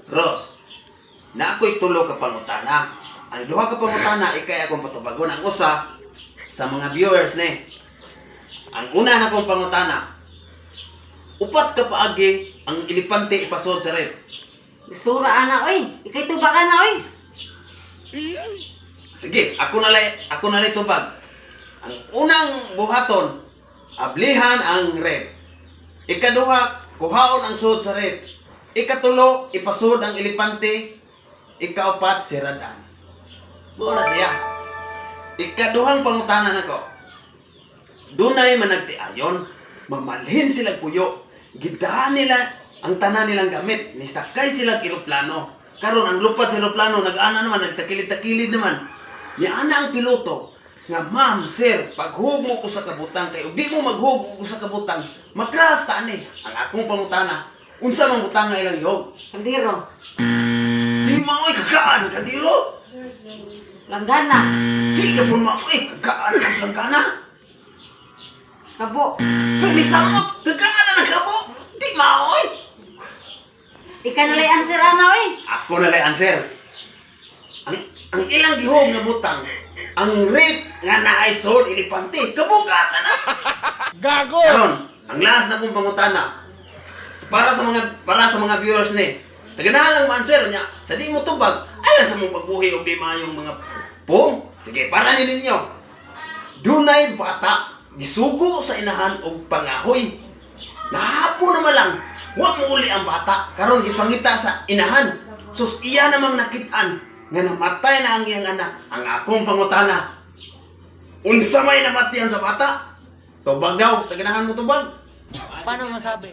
Ros, na ako'y tulo ka pangutana. Ang duha ka pangutana, ikay akong patubagon. Ang usa, sa mga viewers ni. Ang una na kong pangutana, upat ka paagi ang elepante ipasod sa ref. Sura ana oy. Ikay tubag ana oy. Sige, ako na lay tubag. Ang unang buhaton, ablihan ang ref. Ikaduha, kuhaon ang sud sa ref. Ikatulo, ipasud ang elepante. Ikaupat, siradan. Mao na siya. Ikaduhang pangutana nako. Dunay managtiayon, mamalhin sila puyo. Gidaan nila ang tanan nilang gamit. Nisakay sila eroplano. Karon ang lupad sa eroplano, nag-ana naman, nagtakilid-takilid naman. Niana ang piloto nga, "Ma'am, sir, paghug mo ko sa kabutang kay ug di mo maghug ko sa kabutang, makras ta ani." Ang akong pangutana, unsa man butang nga ilang gihug? Kaldero. Di maoy kagaan ang kaldero. Langgana. Di ka pun maoy kagaan ang langgana. Kabo. So misamot, kagaan na ng kabo. Di maoy. Ikaw na lay answer ana oy. Ako na lay answer. Ang ilang gihog nga butang, ang ref nga naay sud elepante, kabugatan na. Gago! Karon, ang last na kong pangutana para sa mga viewers ni. Sa ganahan lang ma-answer niya, sa di mo tubag, ayon sa mong pagbuhi og di maayong mga pong. Sige, para ni ninyo. Dunay bata gisugo sa inahan og pangahoy. Nahapo naman lang, wa mo uli ang bata. Karon gipangita sa inahan. Sus, iya namang nakit-an nga namatay na ang iyang anak. Ang akong pangutana, unsa may namatian sa bata? Tubag daw, sa ganahan mo tubag. Paano masabi?